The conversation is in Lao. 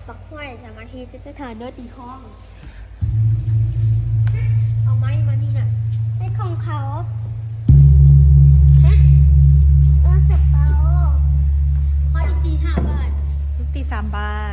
ບັກຫ້ວຍ ສາມາດເຮັດສະຖານະຕີຫ້ອງ. ເອົາໄມ້ມານີ້ນະ. ເປັນຂອງເຂົາ. ຮະ? ເອີ ສະເປົາ. ຂໍອີກຕີຫ້າບາດ. ອີກຕີສາມບາດ.